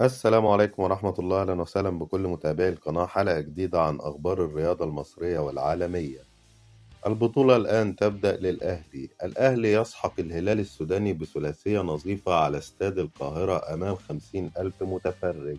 السلام عليكم ورحمة الله، أهلا وسهلا بكل متابعي القناة. حلقة جديدة عن أخبار الرياضة المصرية والعالمية. البطولة الآن تبدأ للأهلي. الأهلي يسحق الهلال السوداني بثلاثية نظيفة على استاد القاهرة أمام 50,000 متفرج.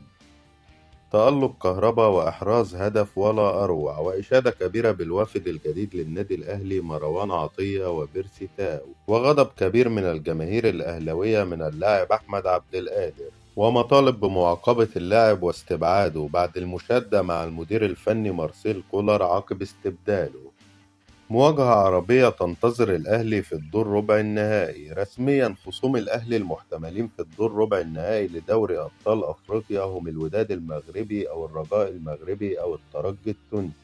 تألق كهربا وإحراز هدف ولا أروع، وإشادة كبيرة بالوافد الجديد للنادي الأهلي مروان عطية وبيرسي تاو، وغضب كبير من الجماهير الأهلاوية من اللاعب أحمد عبد القادر، ومطالب بمعاقبة اللاعب واستبعاده بعد المشادة مع المدير الفني مارسيل كولر عقب استبداله. مواجهة عربية تنتظر الأهلي في الدور ربع النهائي. رسميا خصوم الأهلي المحتملين في الدور ربع النهائي لدوري أبطال أفريقيا هم الوداد المغربي أو الرجاء المغربي أو الترجي التونسي.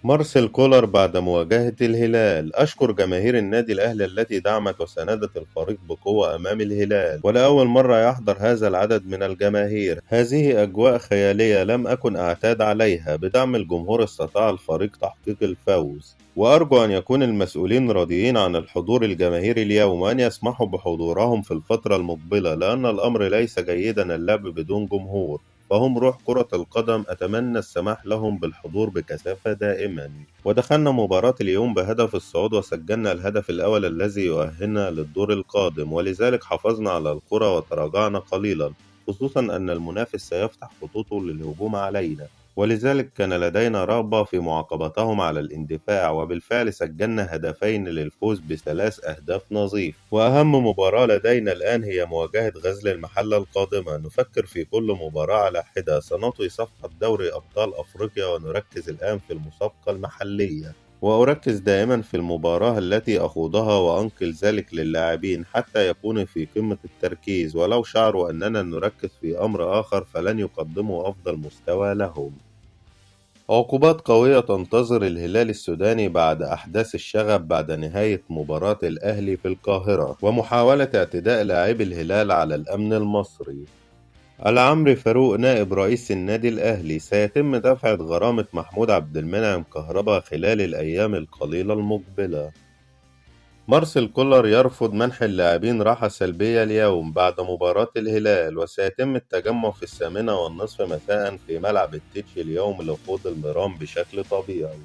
مارسيل كولر بعد مواجهة الهلال: أشكر جماهير النادي الأهلي التي دعمت وساندت الفريق بقوة أمام الهلال، ولأول مرة يحضر هذا العدد من الجماهير. هذه أجواء خيالية لم أكن أعتاد عليها. بدعم الجمهور استطاع الفريق تحقيق الفوز، وأرجو أن يكون المسؤولين راضيين عن الحضور الجماهيري اليوم وأن يسمحوا بحضورهم في الفترة المقبلة، لأن الأمر ليس جيدا اللعب بدون جمهور، فهم روح كرة القدم. أتمنى السماح لهم بالحضور بكثافة دائما. ودخلنا مباراة اليوم بهدف الصعود وسجلنا الهدف الأول الذي يؤهلنا للدور القادم، ولذلك حافظنا على الكرة وتراجعنا قليلا، خصوصا أن المنافس سيفتح خطوطه للهجوم علينا، ولذلك كان لدينا رغبة في معاقبتهم على الاندفاع، وبالفعل سجلنا هدفين للفوز ب3 أهداف نظيف. وأهم مباراة لدينا الآن هي مواجهة غزل المحلة القادمة. نفكر في كل مباراة على حدة. سنطوي صفحة دوري أبطال أفريقيا ونركز الآن في المسابقة المحلية، وأركز دائما في المباراة التي أخوضها وأنقل ذلك للاعبين حتى يكونوا في قمة التركيز، ولو شعروا أننا نركز في أمر آخر فلن يقدموا أفضل مستوى لهم. عقوبات قوية تنتظر الهلال السوداني بعد أحداث الشغب بعد نهاية مباراة الأهلي في القاهرة ومحاولة اعتداء لاعبي الهلال على الأمن المصري. العمري فاروق نائب رئيس النادي الأهلي: سيتم دفع غرامة محمود عبد المنعم كهربا خلال الأيام القليلة المقبلة. مارسيل كولر يرفض منح اللاعبين راحة سلبية اليوم بعد مباراة الهلال، وسيتم التجمع في 8:30 مساء في ملعب التتش اليوم لخوض المران بشكل طبيعي.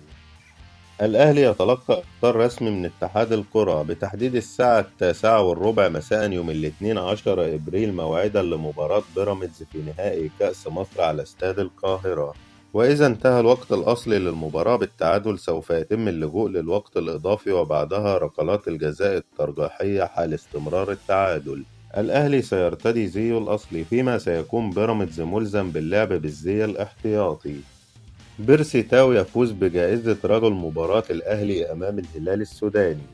الأهلي يتلقى إخطار رسمي من اتحاد الكرة بتحديد الساعة 9:15 مساء يوم الاثنين 10 إبريل موعدا لمباراة بيراميدز في نهائي كأس مصر على استاد القاهرة. وإذا انتهى الوقت الأصلي للمباراة بالتعادل سوف يتم اللجوء للوقت الإضافي وبعدها ركلات الجزاء الترجيحية حال استمرار التعادل. الأهلي سيرتدي زيه الأصلي، فيما سيكون بيراميدز ملزم باللعب بالزي الاحتياطي. بيرسي تاو يفوز بجائزة رجل مباراة الأهلي أمام الهلال السوداني.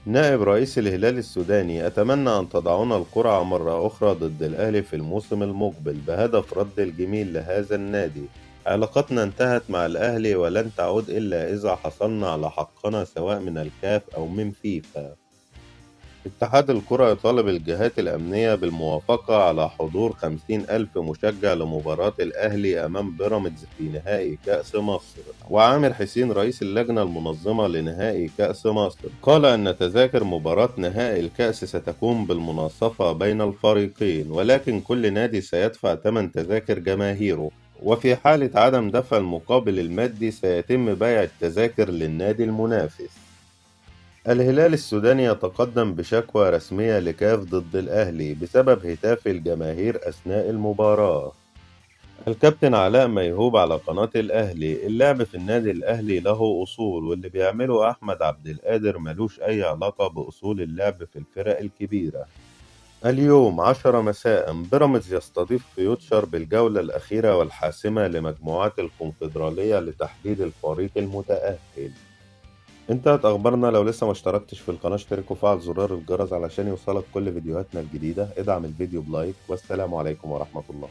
نائب رئيس الهلال السوداني: أتمنى أن تضعونا القرعة مرة أخرى ضد الأهلي في الموسم المقبل بهدف رد الجميل لهذا النادي. علاقتنا انتهت مع الأهلي ولن تعود إلا إذا حصلنا على حقنا سواء من الكاف أو من فيفا. اتحاد الكرة يطالب الجهات الأمنية بالموافقة على حضور 50,000 مشجع لمباراة الأهلي أمام بيراميدز في نهائي كأس مصر. وعامر حسين رئيس اللجنة المنظمة لنهائي كأس مصر قال أن تذاكر مباراة نهائي الكأس ستكون بالمناصفة بين الفريقين، ولكن كل نادي سيدفع ثمن تذاكر جماهيره، وفي حالة عدم دفع المقابل المادي سيتم بيع التذاكر للنادي المنافس. الهلال السوداني يتقدم بشكوى رسمية لكاف ضد الأهلي بسبب هتاف الجماهير أثناء المباراة. الكابتن علاء ميهوب على قناة الأهلي: اللعب في النادي الأهلي له أصول، واللي بيعمله أحمد عبد القادر ملوش أي علاقة بأصول اللعب في الفرق الكبيرة. اليوم 10 مساء بيراميدز يستضيف فيوتشر بالجولة الأخيرة والحاسمة لمجموعات الكونفدرالية لتحديد الفريق المتأهل. انتهت اخبارنا. لو لسه ما اشتركتش في القناة اشترك وفعل زرار الجرس علشان يوصلك كل فيديوهاتنا الجديدة. ادعم الفيديو ب like، والسلام عليكم ورحمة الله.